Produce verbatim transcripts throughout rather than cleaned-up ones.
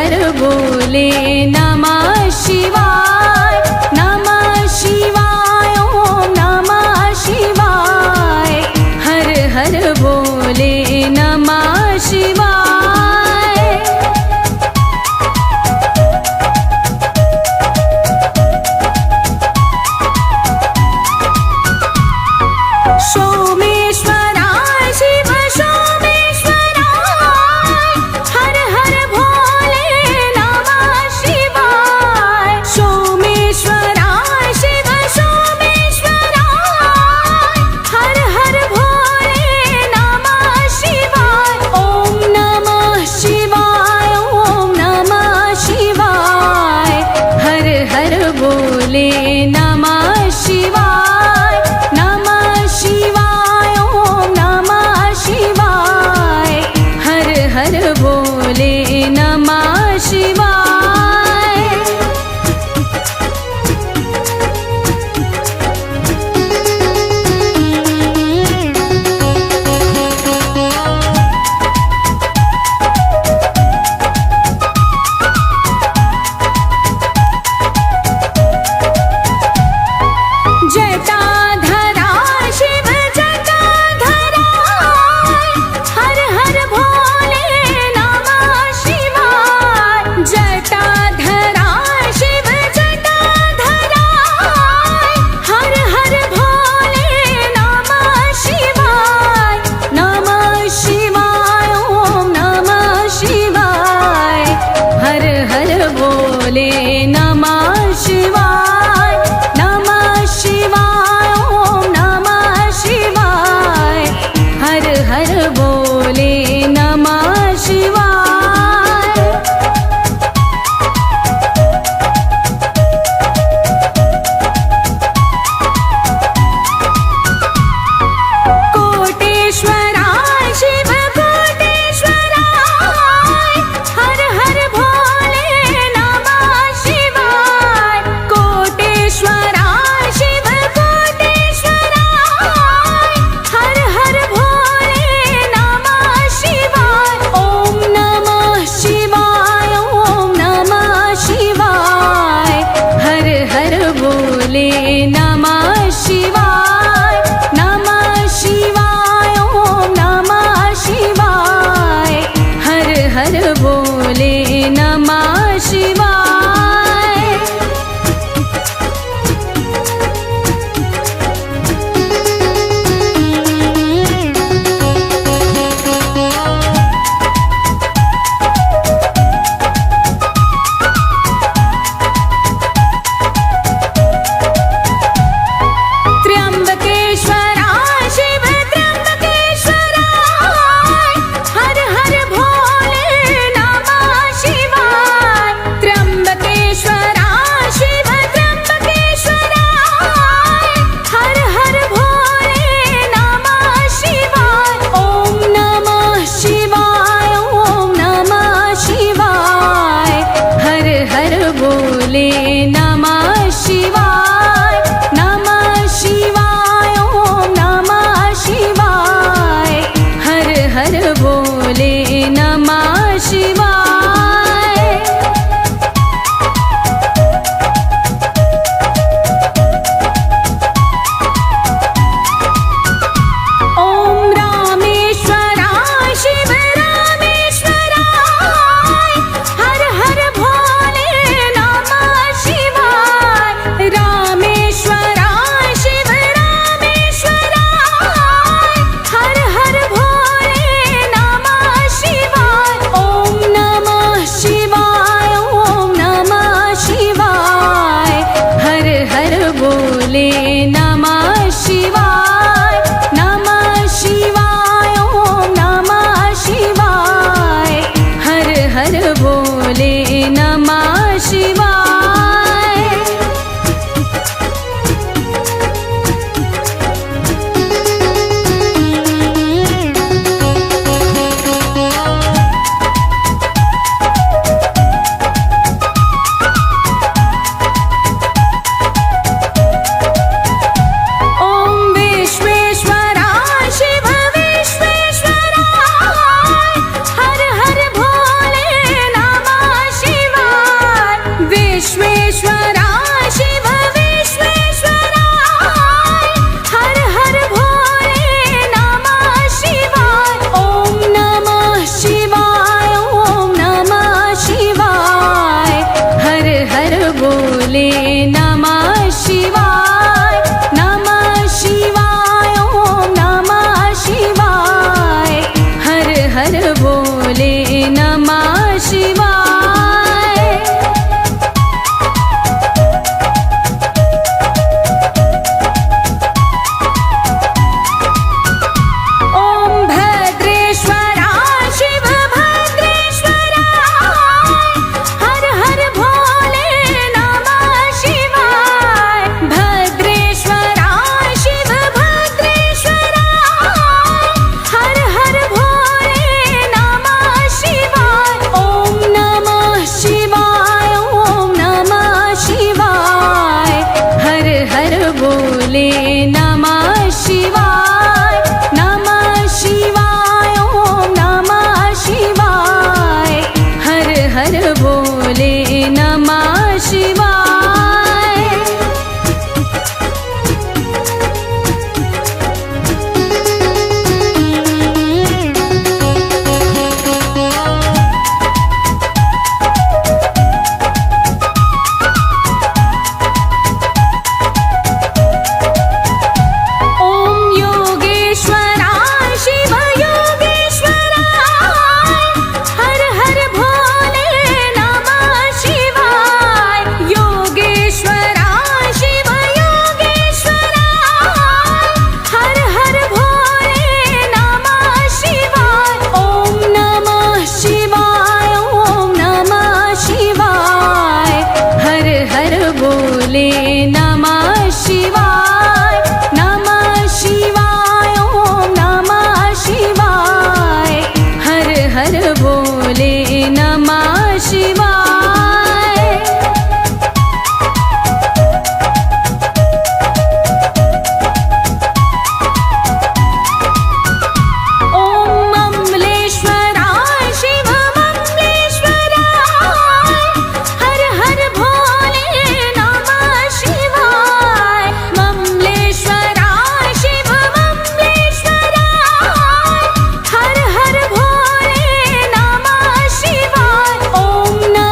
हर बोले नमः शिवाय, नमः शिवाय, ओम नमः शिवाय। हर हर बोले नमः शिवाय। सोमेश्वरा शिव सोमेश्वरा, हर हर भोले नमः शिवाय। सोमेश्वरा शिव सोमेश्वरा, हर हर भोले नमः शिवाय। ओम नमः शिवाय, ओम नमः शिवाय। हर हर भोले नमः शिवाय, नमः शिवाय, ओम नमः शिवाय। हर हर भोले नमः शिवाय। जटाधरा शिव जटाधरा, हर हर भोले नमः शिवाय। जटाधरा शिव जटाधरा, हर हर भोले नमः शिवाय। नमः शिवाय, ओम नमः शिवाय। हर हर भोले नमः शिवाय, नमः शिवाय, ओम नमः शिवाय। हर हर भोले नमः शिवाय। कोटेश्वरा शिव कोटेश्वरा, हर हर भोले नमः शिवाय। कोटेश्वरा शिव कोटेश्वरा, हर हर भोले नमः शिवाय। ओम नमः शिवाय, ओम नमः शिवाय। हर हर भोले नमः शिवाय, नमः शिवाय, ओम नमः शिवाय। हर हर भोले नमः शिवाय। त्र्यंबकेश्वरा शिव त्र्यंबकेश्वरा, हर हर भोले नमः शिवाय। त्र्यंबकेश्वरा शिव त्र्यंबकेश्वरा, हर हर भोले नमः शिवाय। ओम नमः शिवाय, ओम नमः शिवाय। हर हर भोले नमः शिवाय, नमः शिवाय, ओम नमः शिवाय। हर हर भोले नमः शिवाय। ओम रामेश्वरा शिव रामेश्वरा, हर हर भोले नमः शिवाय। रामेश्वरा शिव रामेश्वरा, हर हर भोले नमः शिवाय। ओम नमः शिवाय, ओम नमः शिवाय। हर हर भोले नमः शिवाय, नमः शिवाय, ओम नमः शिवाय। हर हर भोले नमः शिवाय। ओम विश्वेश्वरा शिव विश्वेश्वरा, हर हर भोले नमः शिवाय। ॐ ममलेश्वराय शिव ममलेश्वराय, हर हर भोले नमः शिवाय। ममलेश्वराय शिव ममलेश्वराय, हर हर भोले नमः शिवाय। ॐ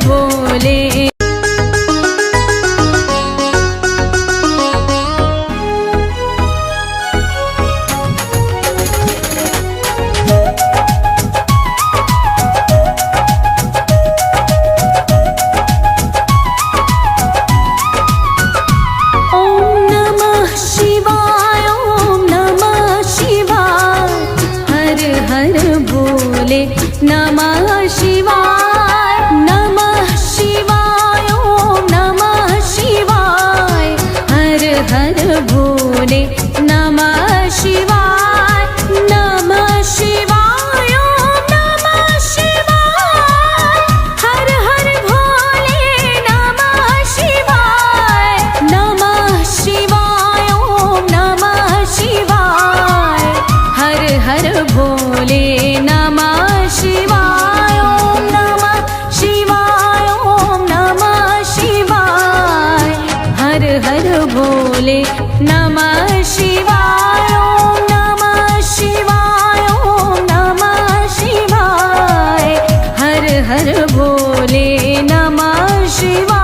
बोले। ॐ नमः शिवाय, ॐ नमः शिवाय। हर हर भोले नमः शिवाय, नमः शिवाय, ॐ नमः शिवाय। हर हर भोले नमः शिवाय, नमः शिवाय, ॐ नमः शिवाय। हर हर भोले नमः शिवाय, नमः शिवाय, ॐ नमः शिवाय। हर हर भोले नमः शिवाय, ॐ नमः शिवाय, ॐ नमः शिवाय। हर हर भोले नमः शिवाय, ॐ नमः शिवाय, ॐ नमः शिवाय। हर हर भोले नमः शिवाय।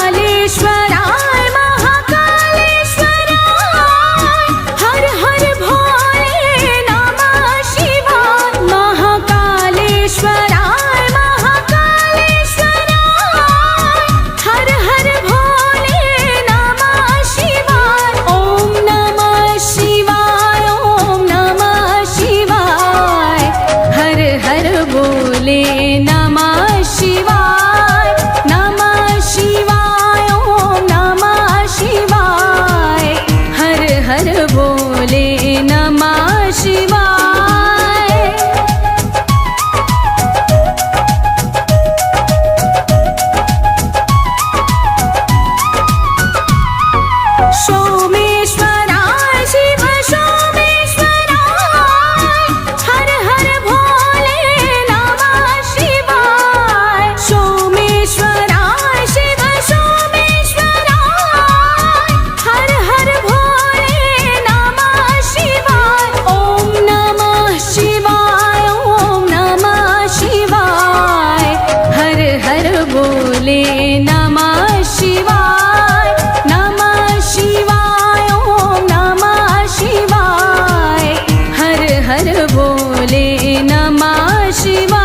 महाकालेश्वराय, महाकालेश्वराय, हर हर भोले नमः शिवाय। महाकालेश्वराय, महाकालेश्वराय, हर हर भोले नमः शिवाय। ॐ नमः शिवाय, ॐ नमः शिवाय। हर हर भोले नमः शिवाय, नमः शिवाय, ॐ नमः शिवाय। हर हर भोले नमः शिवाय। सोमेश्वराय शिव सोमेश्वराय, हर हर भोले नमः शिवाय। सोमेश्वराय शिव सोमेश्वराय, हर हर भोले नमः शिवाय। ॐ नमः शिवाय, ॐ नमः शिवाय। हर हर भोले नमः शिवाय, नमः शिवाय, ॐ नमः शिवाय। हर हर भोले नमः शिवाय।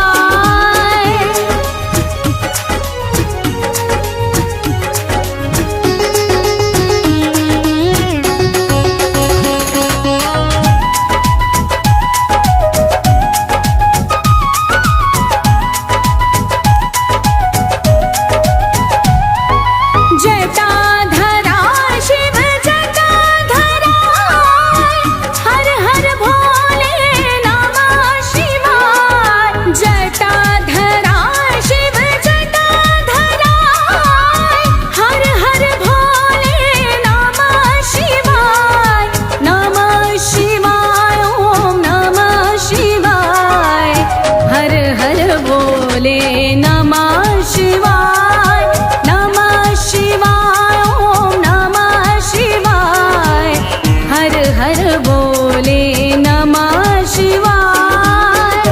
जटाधरा शिव जटाधरा, हर हर भोले नमः शिवाय। जटाधरा शिव जटाधरा, हर हर भोले नमः शिवाय। नमः शिवाय, ॐ नमः शिवाय। हर हर भोले नमः शिवाय। नमः शिवाय, ॐ नमः शिवाय। हर हर भोले नमः शिवाय।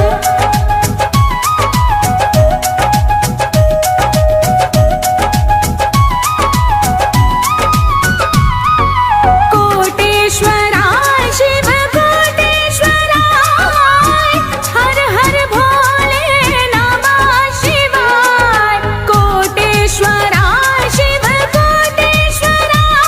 कोटेश्वराय शिव कोटेश्वराय, हर हर भोले नमः शिवाय। कोटेश्वराय शिव कोटेश्वराय,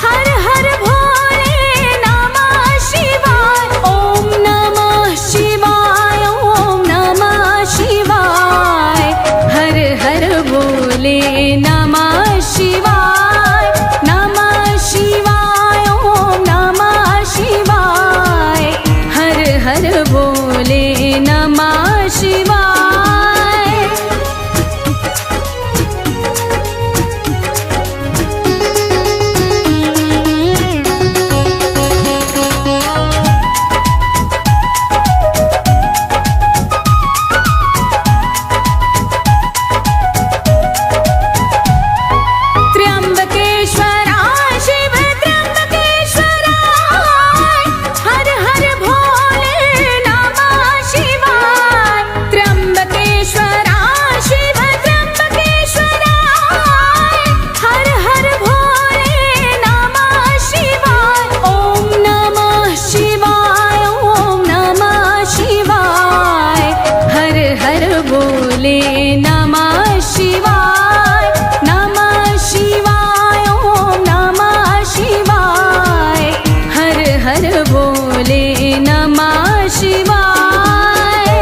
हर हर भोले नमः शिवाय। ॐ नमः शिवाय, ॐ नमः शिवाय। हर हर भोले नमः शिवाय, नमः शिवाय, ॐ नमः शिवाय। हर हर भोले नमः शिवाय। नमः शिवाय, नमः शिवाय, ॐ नमः शिवाय। हर हर भोले नमः शिवाय।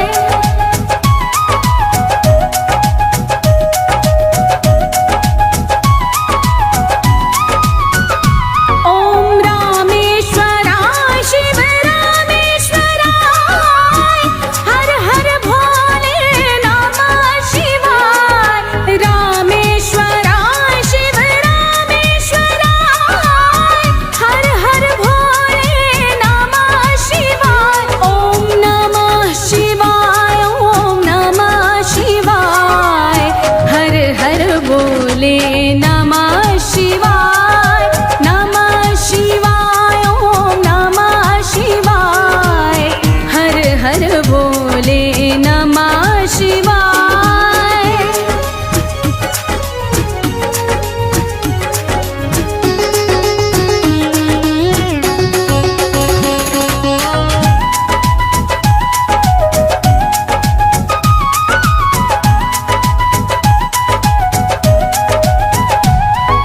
ॐ रामेश्वराय शिव रामेश्वराय, हर हर भोले नमः शिवाय। रामेश्वराय शिव रामेश्वराय, हर हर भोले नमः शिवाय। ॐ नमः शिवाय, ॐ नमः शिवाय, हर हर भोले नमः शिवाय, नमः शिवाय, ॐ नमः शिवाय, हर हर भोले नमः शिवाय।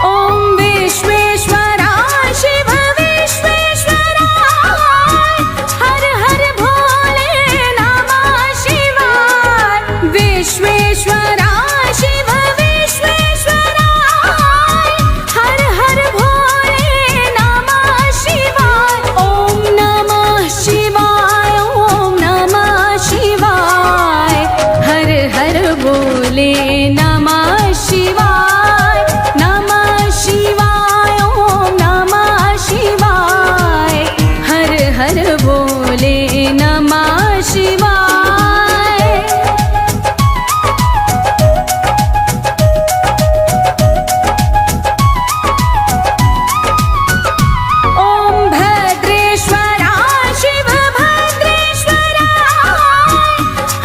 ॐ विश्वेश्वराय शिव विश्वेश्वराय, हर हर भोले नमः शिवाय। विश्वेश्वराय शिव विश्वेश्वराय, हर हर भोले नमः शिवाय। ॐ नमः शिवाय, ॐ नमः शिवाय, हर हर भोले नमः शिवाय, नमः शिवाय, ॐ नमः शिवाय, हर हर भोले नमः शिवाय। ॐ भद्रेश्वराय शिव भद्रेश्वराय,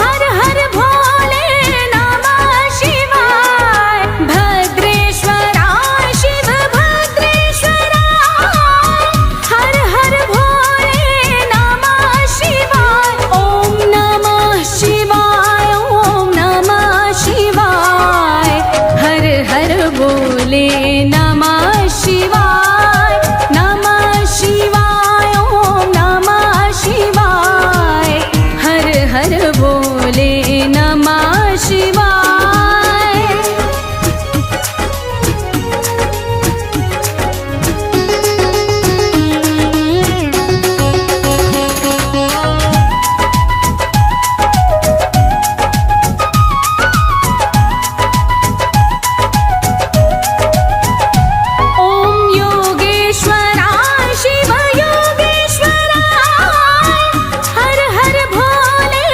हर हर भोले नमः शिवाय। भद्रेश्वराय शिव भद्रेश्वराय, हर हर भोले नमः शिवाय। ॐ नमः शिवाय, ॐ नमः शिवाय, हर हर भोले नमः शिवाय, नमः शिवाय, ॐ नमः शिवाय, हर हर भोले नमः शिवाय। ॐ योगेश्वराय शिव योगेश्वराय, हर हर भोले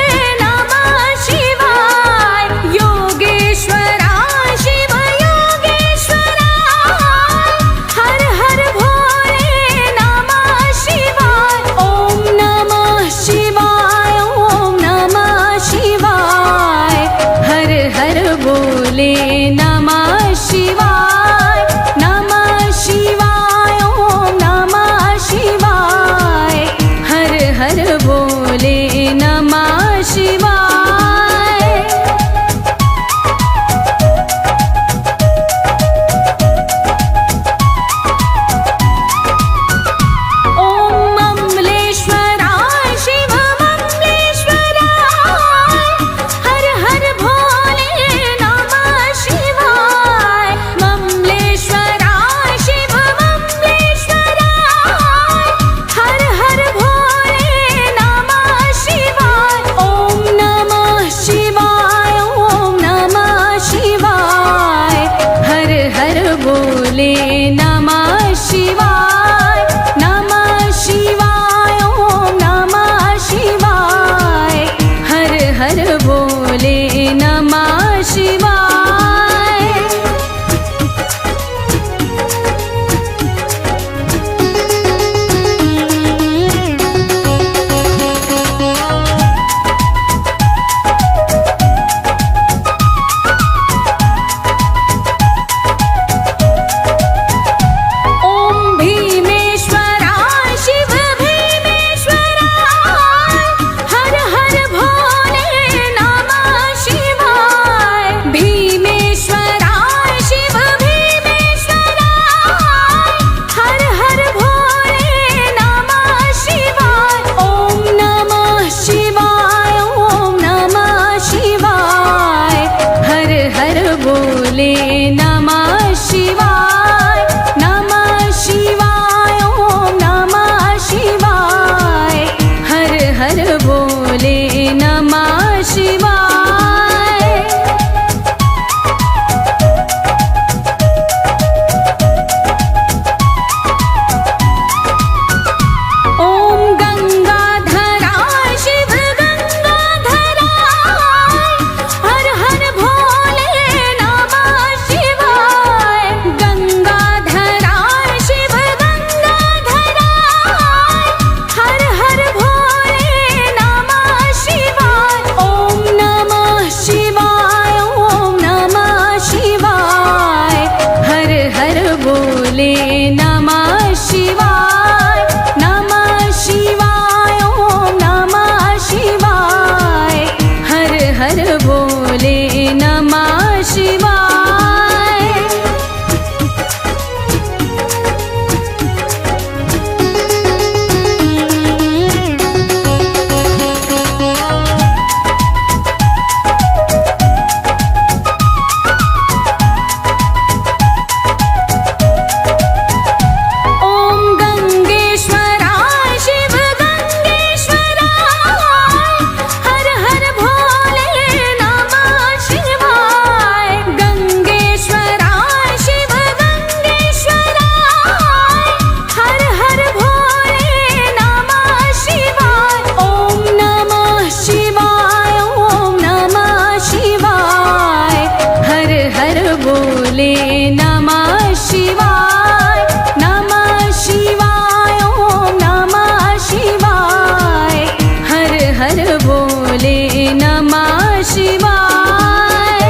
हर भोले नमः शिवाय।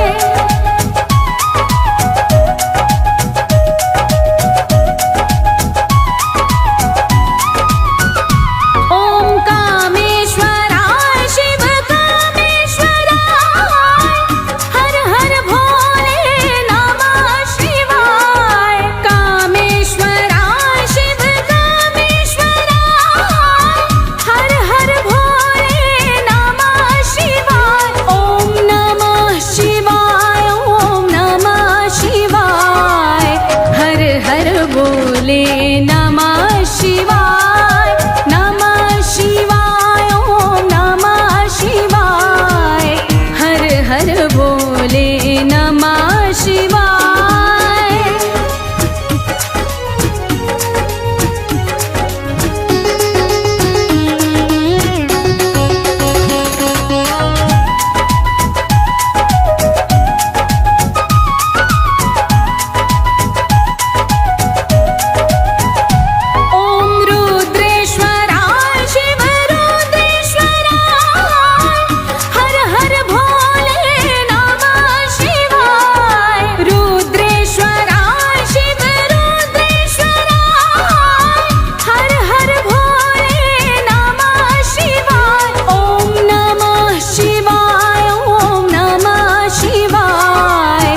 ॐ कामेश्वराय शिव कामेश्वराय। हर हर भोले नमः शिवाय। कामेश्वराय शिव कामेश्वराय। हर हर भोले नमः शिवाय। ॐ नमः शिवाय। ॐ नमः शिवाय। हर हर भोले नमः शिवाय। नमः शिवाय। ॐ नमः शिवाय। हर हर भोले नमः शिवाय। ॐ रुद्रेश्वराय शिव रुद्रेश्वराय। हर हर भोले नमः शिवाय। रुद्रेश्वराय शिव रुद्रेश्वराय। हर हर भोले नमः शिवाय। ॐ नमः शिवाय। ॐ नमः शिवाय।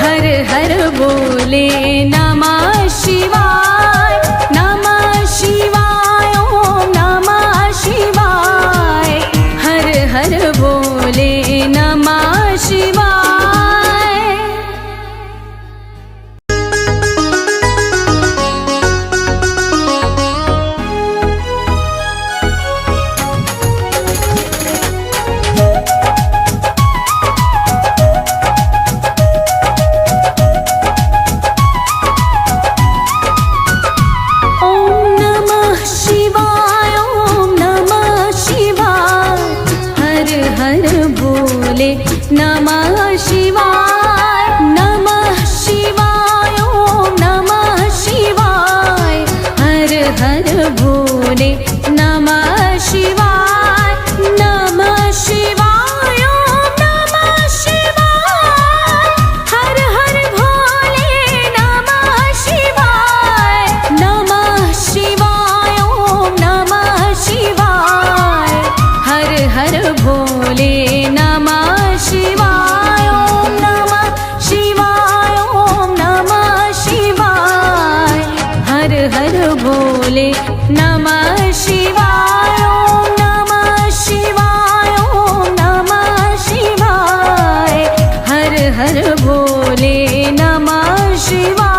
हर हर भोले नमः शिवाय। नमः शिवाय। ॐ नमः शिवाय। हर हर भोले नमः शिवाय। ॐ नमः शिवाय। ॐ नमः शिवाय। हर हर भोले नमः शिवाय। नमः शिवाय। ॐ नमः शिवाय। हर हर भोले नमः शिवाय। नमः शिवाय। ॐ नमः शिवाय। हर हर भोले नमः शिवाय। नमः शिवाय। ॐ नमः शिवाय। हर हर भोले नमः शिवाय। ॐ नमः शिवाय। ॐ नमः शिवाय। हर हर भोले नमः शिवाय। ॐ नमः शिवाय। ॐ नमः शिवाय। हर हर भोले नमः शिवाय।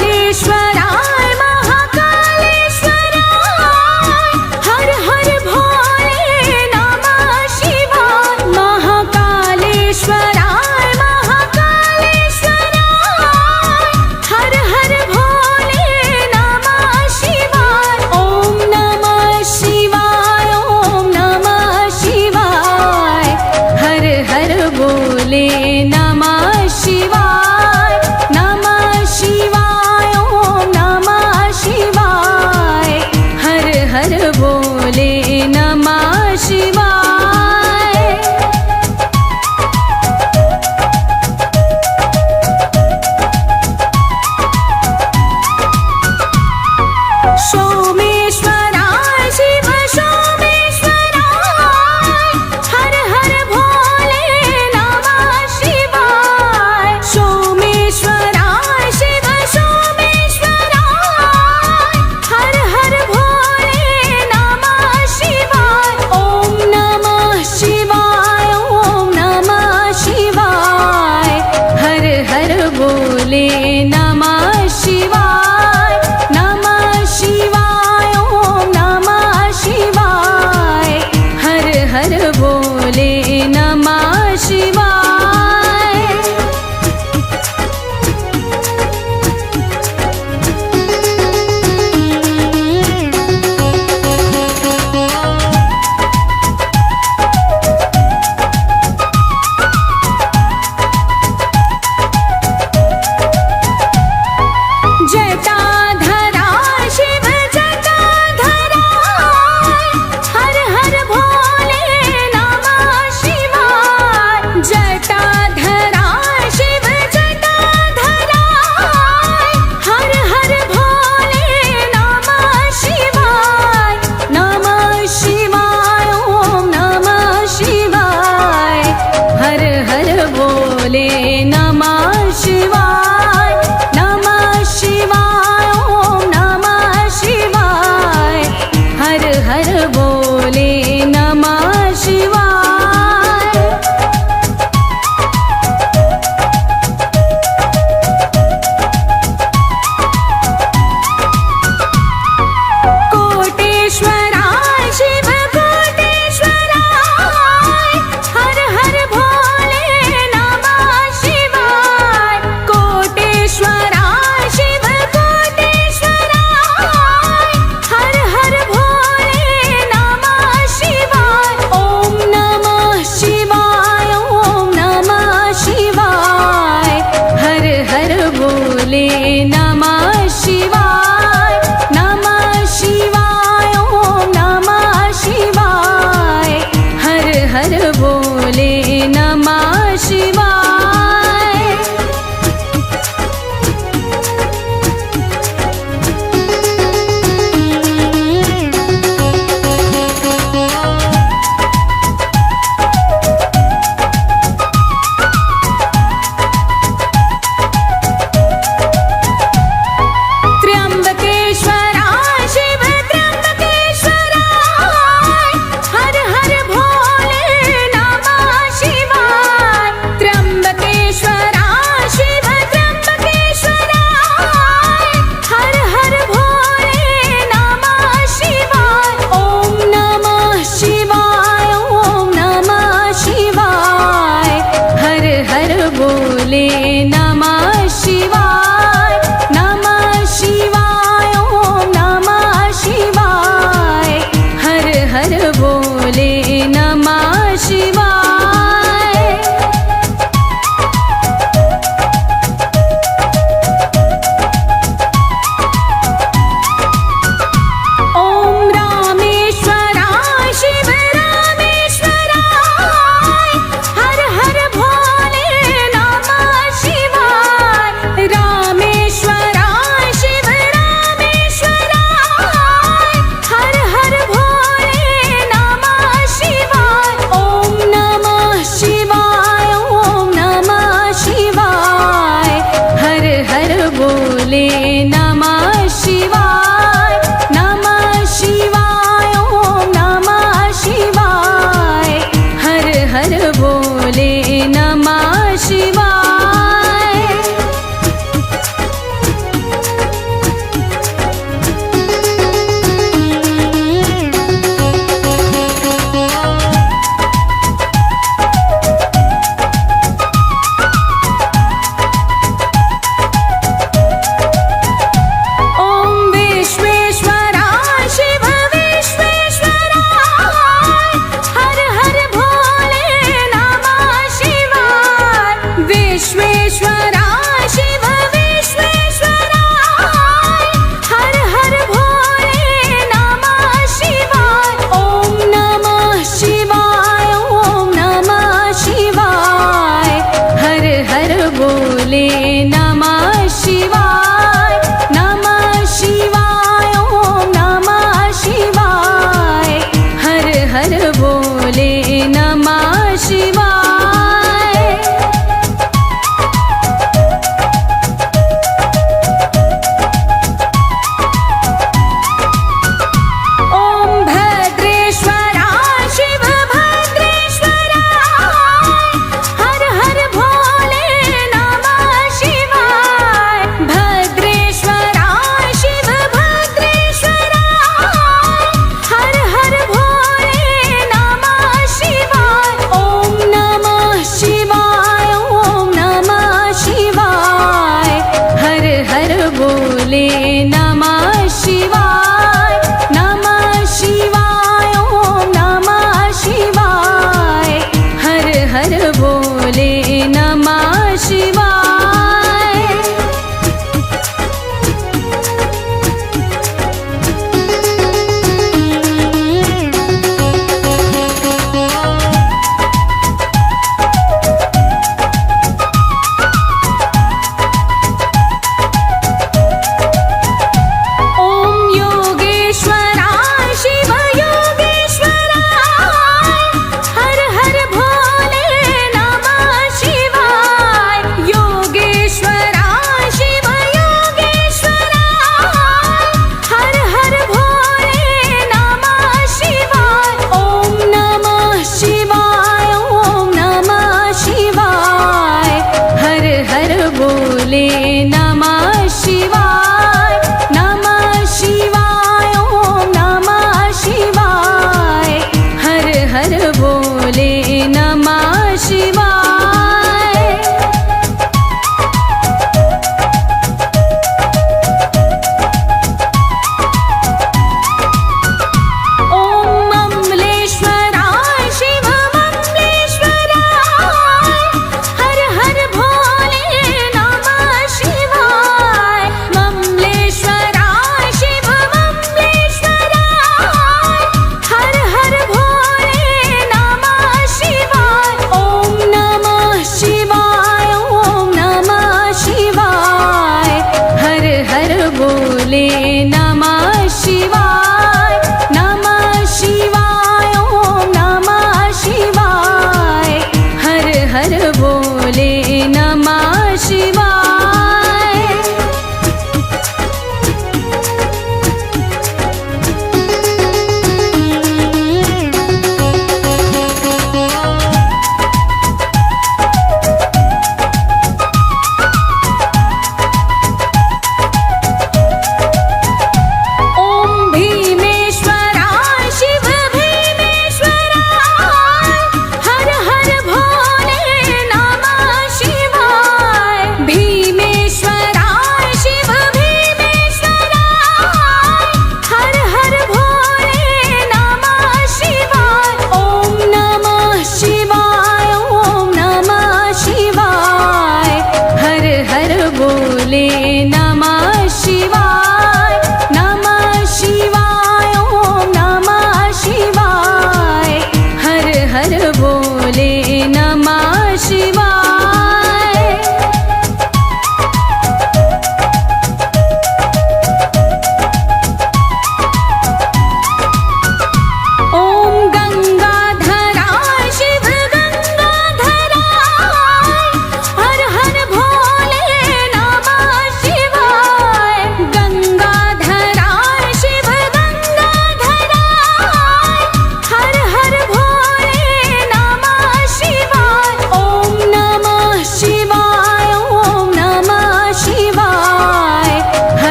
महाकालेश्वराय महाकालेश्वराय। हर हर भोले नमः शिवाय। महाकालेश्वराय महाकालेश्वराय। हर हर भोले नमः शिवाय। ॐ नमः शिवाय। ॐ नमः शिवाय। हर हर भोले नमः शिवाय। नमः शिवाय। ॐ नमः शिवाय। हर हर भोले नमः शिवाय।